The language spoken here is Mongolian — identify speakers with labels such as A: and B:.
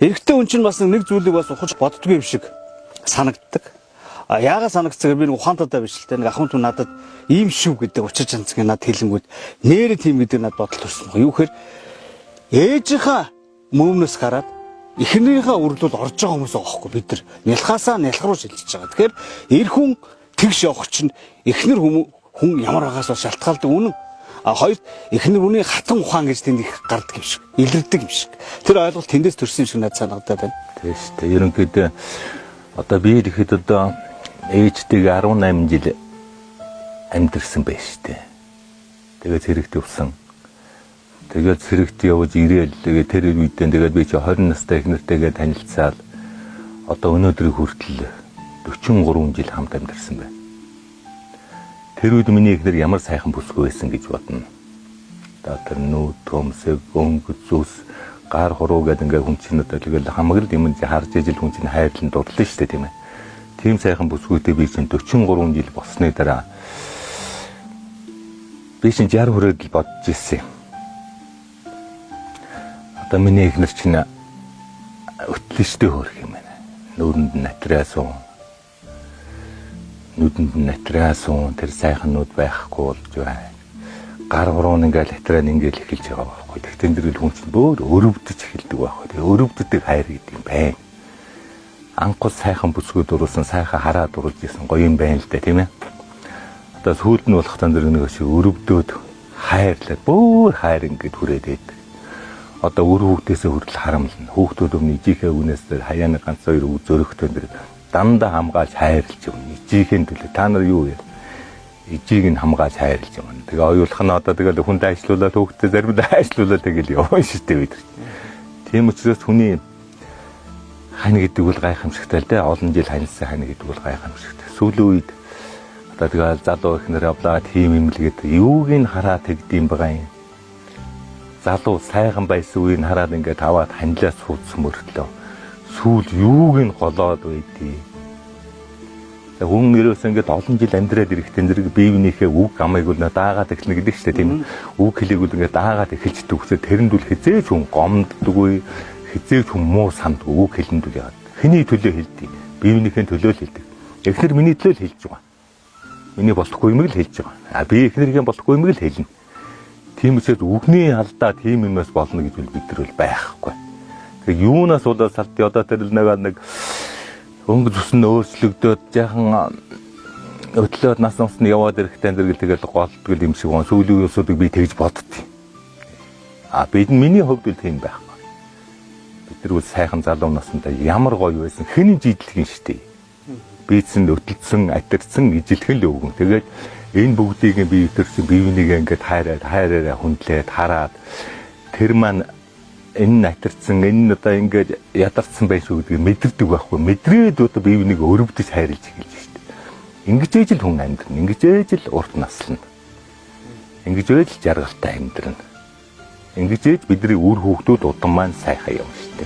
A: Эрэгтэй хүн чинь бас нэг зүйлийг бас ухаж боддгүй юм шиг санагддаг. А яагаад санагдсан гэхээр би нэг ухаантайдаа биш л те, нэг ахын түн надад ийм шүү гэдэг учир чанцыг надад хэлэнгүүд нэрэ тийм гэдэг надад бодол төрсөн баг. Юу гэхээр ээжийнхаа мөвнөөс гараад эхнэрийнхээ үрлүүл орж байгаа хүмүүс байгаа хөөхгүй, бид нар нялхаасаа нялх руу шилжиж байгаа. Тэгэхээр эр хүн тэгш явах чинь эхнэр хүн ямар байгаас бол шалтгаалдаг үнэн. А хоёрт эхнэр хүний хатан ухаан гэж тэнд их гардаг юм шиг, илэрдэг юм шиг. Тэр ойлголт тэндээс төрсөн юм шиг надад санагдаад байна.
B: Тийм шүү дээ. Ерөнхийдөө одоо би ирэхэд одоо ээжтэйгээ 18 жил амьдэрсэн байх шүү дээ. Тэгээд цэрэгт явсан. Тэгээд цэрэгт явж ирээл, тэгээд тэр үедээ тэгээд би чи 20 настай эхнэртэйгээ танилцаад одоо өнөөдрийг хүртэл 43 жил хамт амьдэрсэн байна. Тэр үед миний эхнэр ямар сайхан бүсгүй байсан гэж бодно. Одоо тэр нүүд, төмсөг, өнгө, зүс, гар хуруу гэдэг ингээ хүн чинь одоо тэгэл хамаг л юм харж ижил хүн чинь хайрлан дурлаа шүү дээ, тийм ээ. Тийм сайхан бүсгүйтэй би чинь 43 жил болсны дараа би чинь 60 хүрээд л бодож ирсэн юм. Одоо миний эхнэр чинь өтлөштэй хөөрх юм байна. Нүүрэнд нь натраа суун. Нүдэнд нь натраа суун, тэр сайхан нүд байхгүй болж байна. Гар хуруун ингээл натраа ингээл эхэлж байгаа байхгүй. Тэгтэн дэрэл хүн чинь бөөр өрөвдөж эхэлдэг байхгүй. Тэгээ өрөвддөг хайр гэдэг юм байна. Анхуд сайхан бүсгүй дуруулсан, сайхан хараа дуруулж исэн гоё юм байна л да, тийм ээ. Одоо сүүлд нь болох тань дэр нэг шиг өрөвдөөд хайрлаад бөөр хайр ингээд хүрээд байдаг. Одоо үр хүүхдээсээ хүртэл харамлна. Хүүхдүүд өмнө ижийнхээ үнээс дээр хаяаны ганц хоёр үг зөрөгтэй дээр дандаа хамгаалж хайрлж явна. Ижийнхээ төлөө та нар юу вэ? Ижийг нь хамгаалж хайрлж явна. Тэгээ оюулах нь одоо тэгэл хүндээ ажилуулаад, хүүхдээ заримдаа ажилуулаад тэгэл явна шүү дээ бид нар. Тийм учраас хүний хань гэдэг бол гайхамшигтай л дээ. Олон жил ханьсан хань гэдэг бол гайхамшигтай. Сүүлийн үед одоо тэгэл залуу ихнэр явлаа тийм юм л гэдэг. Юуг нь хараад тэгдэм байгаа юм. Залуу сайхан байсан үеийг хараад ингээд аваад ханилаа суудсан мөртлөө сүүл юуг нь голоод байдгийг. Хүн ерөөсөө ингээд олон жил амьдраад ирэхдээ зэрэг бие биенийхээ үг амыг бол даагаад эхэлнэ гэдэг шүү дээ, тийм үү? Үг хэлийг бол ингээд даагаад эхэлж төгсөө тэрэнд үл хизээж хүн гомддоггүй, хизээж хүн муу сандгүй үг хэлэнд үл яагаад. Хэний төлөө хэлдэг? Бие биенийхээ төлөө л хэлдэг. Эхнэр миний төлөө л хэлж байгаа. Миний болохгүй юмыг л хэлж байгаа. А би эхнэрийн болохгүй юмыг л хэлнэ. Тийм учраас үгний алдаа тийм юмас болно гэж бид нар бол байхгүй. Тэгээ юунаас болоод салт одоо тэр нэг өнгө зүс нь өөрчлөгдөөд жаахан өтлөөд нас усны яваад ирэхтэй зэрэг тэгэл голдгол юм шиг байна. Сүүлийн үеусуудыг би тэгж боддتي. А бид миний хувьд л тийм байхгүй. Бид нар бол сайхан залуу насндаа ямар гоё байсан. Хэний жидлэг юм штэ. Бийцэн өтөлдсөн, атирсан ижилхэн л өвгөн. Тэгээд энэ бүгдийг би өтөрсөн бие биенийг ингээд хайраад, хайраараа хүндлээд хараад тэр маань энэ атирсан, энэ одоо ингээд ядарсан байх шүү гэдгийг мэдэрдэг байхгүй. Мэдрээд одоо бие биенийг өрөвдөж хайрлаж эхэлж штэ. Ингэж ээж л хүн амьдрна. Ингэж ээж л урт наслна. Ингэж ээж л жаргалтай амьдрна. Ингэж ээж бидний үр хүүхдүүд удам маань сайхан явна штэ.